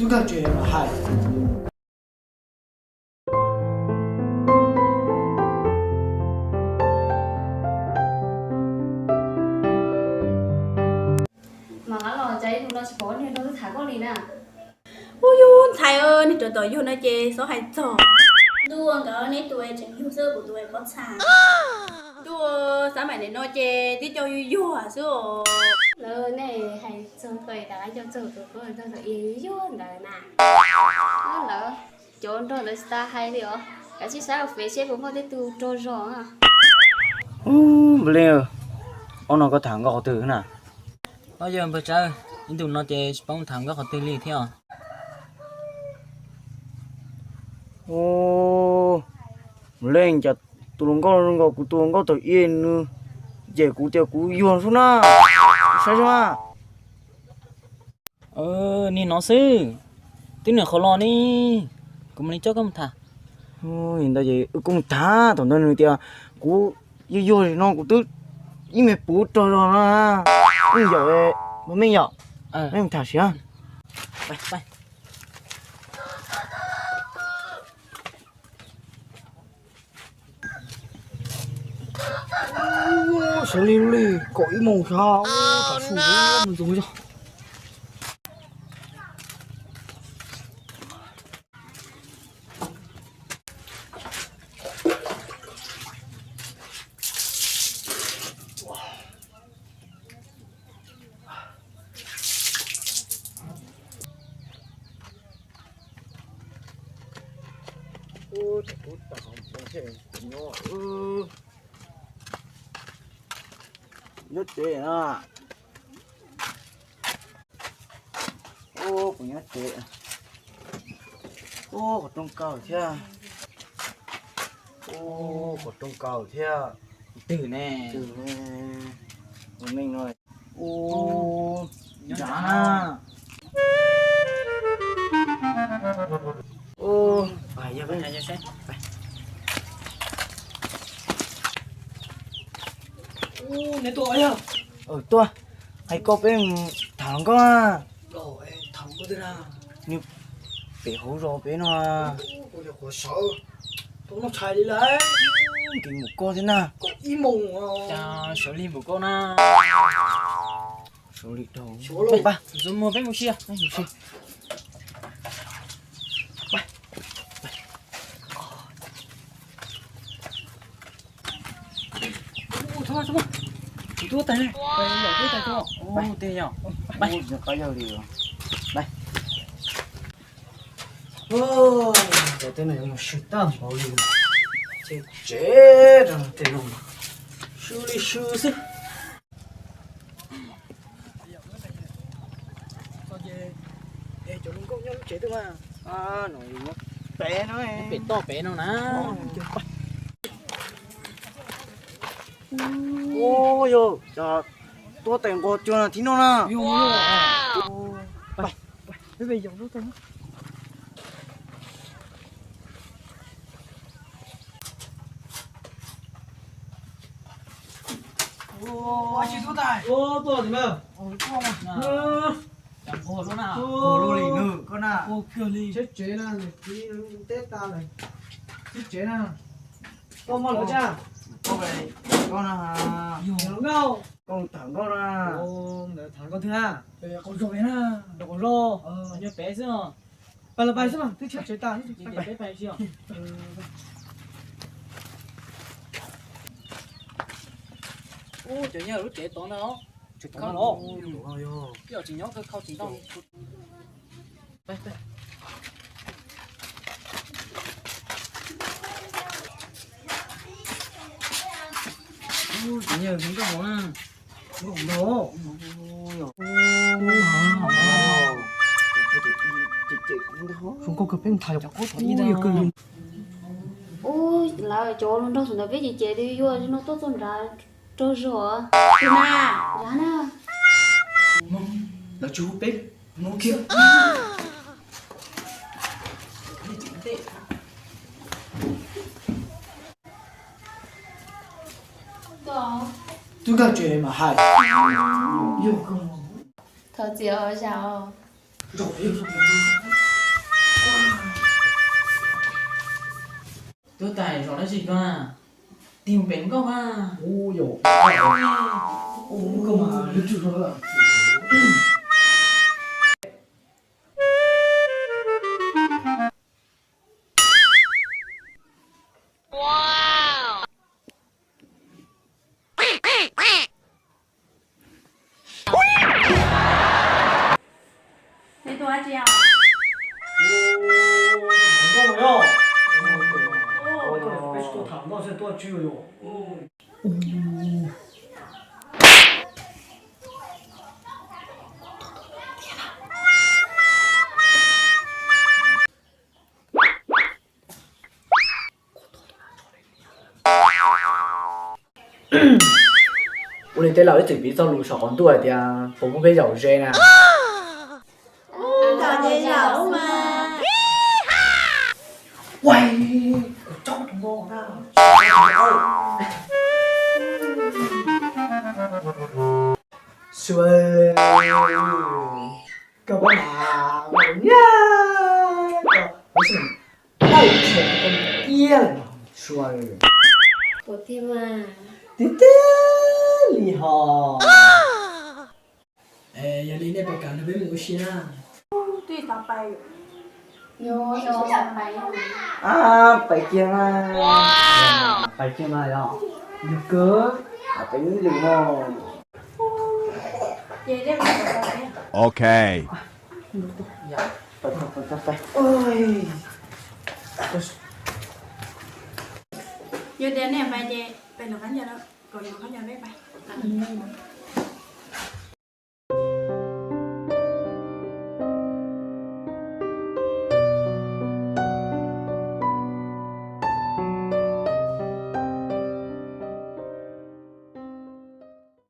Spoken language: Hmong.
Tub nkag tsev mas hais. Mas qab los cas ib hnub no tsis pom niag nrog wb tham koj li na? Ub, yog ntxhais, niag rov tom yug no ces txhob hais txog. Ntuj, nkawd neb tus tseem yug xwb, kuv tus pob txha. Ntuj, xav mam li no ces tib co yuag yuag xwb os. Lawv nej hais txog tau tas qab coj txog tus nrog tom yuag ntawd na. Lawv cov nrog ntawd tsis tas hais li os. Kav tsij saib ua fev seb puas muaj tej tug rog zog. Ub, Npawg Leej, ob no koj tham nkauj qhov twg na? Ob, yog npawg Tsawb, ib ntus no ces tsis paub tham nkauj qhov twg li thiab os. Ub, Npawg Leej, cas tus hluas nkauj zoo nkaus kuv tus hluas nkauj thaum ub nws cem kuv tias kuv yuag xwb na. Saib saib. Niag no xwb, twb nws qhov los ne, kuv mam li coj koj mus tham. Ntawd ces wb kuj mus tham, thaum ntawd nws tias kuv yuag yuag no kuv twb ib me puv rog zog no. Yeej yom, Npawg Meej yom, nej mus tham siab. Sawv lig li, kaum ib moos xyov, tav su mus ntxuav zog. Nyob tsev na. Ub, kuv nyob tsev. Ub, qhov rooj kaus thiab. Ub, qhov rooj kaus thiab. Twg ne? Twg ne? Ua neej no. Ub, nyob nrad na. Ub, yog, yog saib. Ub, neb tuaj yog? Tuaj, hais koj peb mus tham hluas nkauj na. Tham hluas nkauj twg na? Nws pem hauv zos pem no. Kuv yog quav sawv, tau noj tshais li lawm. Nkees npaum koj thiab na. Kaum ib moos. Cas sawv lig npaum koj na. Sawv lig dhau. Pab, ntxuav muag peb mus si. Tsis tuaj tas, yog tuaj tas tuaj. Ub, tej yog. Qab yawg li. Cov tej no yuav mus sw tag npaum li, ces tsev rau tej no sw li sw xwb. Cov hluas nkauj nyob lub tsev twg mas? No pem no, pem toj pem no na. Ub, yog tuaj tais nqos cuag na thib no na. Siab tsev na, teb tas lawm. Siab tsev na, koj muaj lawv tsa, koj na, yog nkauj, koj tham nkauj na, tham nkauj twg na, qaum zos na, qaum zos, nyob pem xwb os. Pais los pais xwb mas, twb siab tsev tas. Ub, cov nyob lub tsev tod ntag. Tsev tod los, tsis nyob kawg khau tsis ntau. Ub, cov nyob nkauj hauv na. Zoo nkauj kawg, peb mus tham cov qub tom ib ntag. Ub, lawv cov hluas nraug ntawd peb ces ces yuag no tuaj txog nrad rog zog. Tus na, yav na. Lawv tsis hu peb mus kiag. Twb nkag tsev mas hais. Thov txim os, zam os. Tuaj tag zos dab tsi koj na? Tig pem nkauj mas. Ub, yog koj mas lub tsuj. Neb tuaj dab tsi os? Ua, ua, ua, peb tuaj tham nkauj xwb, tuaj dab tsi yom? Ua li tej laus ib txwm piv txoj lus saum qaum ntuj hais tias puas muaj peb zaum ze na. Ua, kuv tsob tus no na. Sua, koj pab mas nyab, koj, koj tsis tau tiag los Sua. Puas tiag mas? Tiag tiag li hos. Yog li nej pais kam nrog peb mus ua si na. Twb xav pais. Ab, pais kiag mas. Pais kiag mas yog. Yog kawg. Pais ib lwm no. Ok. Yog tias nej pais ces pais lawm qab ncaws lawm, kom lawv qab ncaws peb pais.